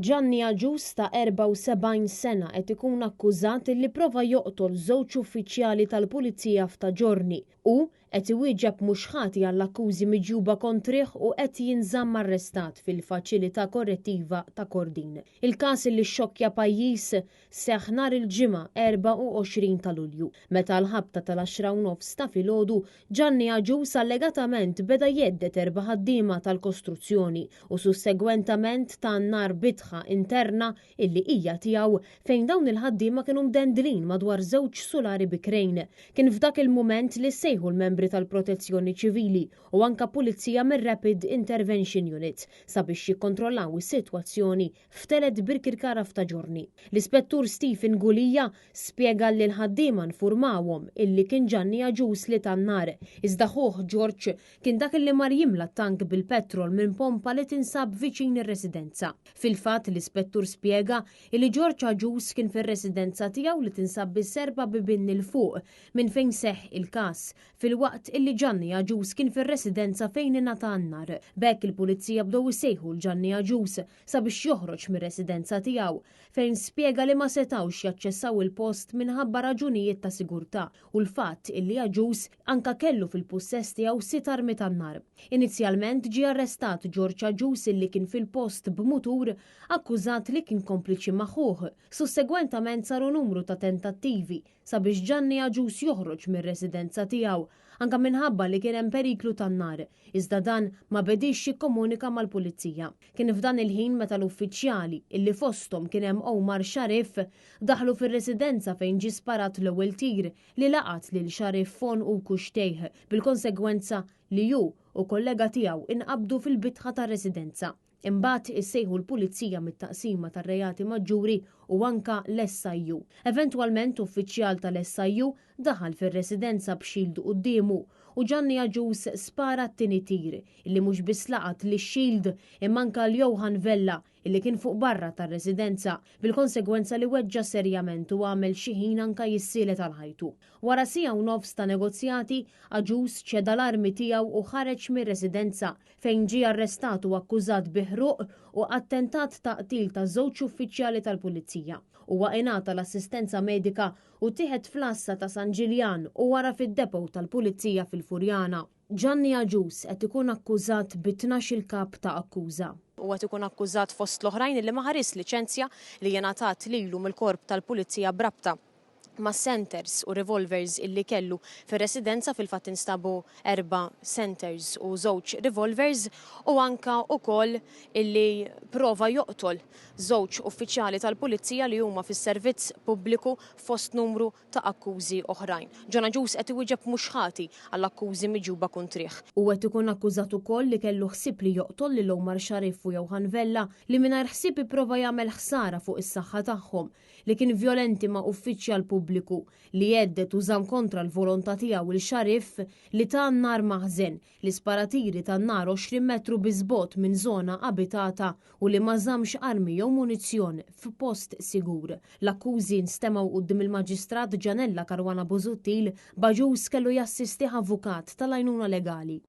Gianni Agius ta' 74 sena qed ikun akkużat li prova joqtol żewġ uffiċjali tal-Pulizija f'Ta' Ġiorni. Hu qed iwieġeb mhux ħati għall-akkużi miġjuba kontrih u qed jinżamm arrestat fil-Faċilità Korrettiva ta' Kordin. Il-każ li xxokkja pajjiż seħħ nhar il-Ġimgħa 24 ta' Lulju, meta għall-ħabta tal-għaxra u nofs ta' filgħodu Gianni Agius allegatament beda jhedded erba' ħaddiema tal-kostruzzjoni u sussegwentament ta n-nar bitħa interna illi hija tiegħu fejn dawn il-ħaddiema kienu mdendlin madwar żewġ sulari bi krejn. Kien f'dak il-mument li ssejħu l-membri tal-Protezzjoni Ċivili u anka pulizija mir-Rapid Intervention Unit sabiex jikkontrollaw is-sitwazzjoni f'Telet Birkirkara f'Ta' Ġiorni. L-Ispettur Stephen Gulia spjega li l-ħaddiema nfurmawhom illi kien Gianni Agius li ta n-nar, iżda ħuh George kien dak li mar jimla t-tank bil-petrol minn pompa li tinsab viċin ir-residenza. Fil-fatt, l-Ispettur spjega illi George Agius kien fir-residenza tiegħu li tinsab biss erba' bibien 'il fuq minn fejn seħħ il-każ, filwaqt illi Gianni Agius kien fir-residenza fejn ingħata n-nar. B'hekk il-Pulizija bdew isejħu 'l Gianni Agius sabiex joħroġ mir-residenza tiegħu, fejn spjega li ma setgħux jaċċessaw il-post minħabba raġunijiet ta' sigurtà u l-fatt illi Agius anka kellu fil-pussess tiegħu sitt armi tan-nar. Inizjalment ġie arrestat George Agius illi kien fil-post b'mutur akkużat li kien kompliċi ma' ħuh. Sussegwentament saru numru ta' tentattivi sabiex Gianni Agius joħroġ mir-residenza tiegħu, anke minħabba li kien hemm periklu tan-nar, iżda dan ma bediex jikkomunika mal-Pulizija. Kien f'dan il-ħin meta l-uffiċjali, illi fosthom kien hemm Omar Sharif, daħlu fir-residenza fejn ġie sparat l-ewwel tir li laqat lil Sharif f'għonqu u kuxtejh, bil-konsegwenza li hu u kollega tiegħu inqabdu fil-bitħa tar-residenza. Imbagħad issejħu l-Pulizija mit-Taqsima tar-Reati Maġġuri u anka l-SIU. Eventwalment uffiċjal tal-SIU daħal fir-residenza b'shield quddiemu u Gianni Agius spara t-tieni tir illi mhux biss laqat lix-shield imma anka 'l Johan Vella illi kien fuq barra tar-residenza bil-konsegwenza li weġġa' serjament u għamel xi ħin anka jissielet għal ħajtu. Wara siegħa u nofs ta' negozjati, Agius ċeda l-armi tiegħu u ħareġ mir-residenza fejn ġie arrestat u akkużat bi ħruq u attentat ta' qtil ta' żewġ uffiċjali tal-Pulizija. Huwa ingħata l-assistenza medika u ttieħed fl-għassa ta' San Ġiljan u wara fid-depot tal-Pulizija fil-Furjana. Gianni Agius qed ikun akkużat bi 12-il kap ta' akkuża. Huwa qed ikun akkużat fost l-oħrajn li ma ħarisx liċenzja li ingħatat lilu mill-Korp tal-Pulizija b'rabta ma' centers u revolvers illi kellu fir-residenza, fil-fatt instabu erba' centers u żewġ revolvers u anka ukoll illi prova joqtol żewġ uffiċjali tal-Pulizija li huma fis-servizz pubbliku fost numru ta' akkużi oħrajn. John Agius qed iwieġeb mhux ħati għall-akkużi miġjuba kontrih. Huwa qed ikun akkużat ukoll li kellu ħsieb li joqtol lil Omar Sharif u Johan Vella li mingħajr ħsieb ipprova jagħmel ħsara fuq is-saħħa tagħhom li kien vjolenti ma' uffiċjal pubbliku, li hedded u żamm kontra l-volontà tiegħu 'l Sharif li ta n-nar maħżen, li spara tiri tan-nar 20 metru biss bogħod minn żona abitata u li ma żammx armi jew munizzjon f'post sigur. L-akkużi nstemgħu quddiem il-Maġistrat Gianella Caruana Busuttil, b'Agius kellu jassistih avukat tal-għajnuna legali.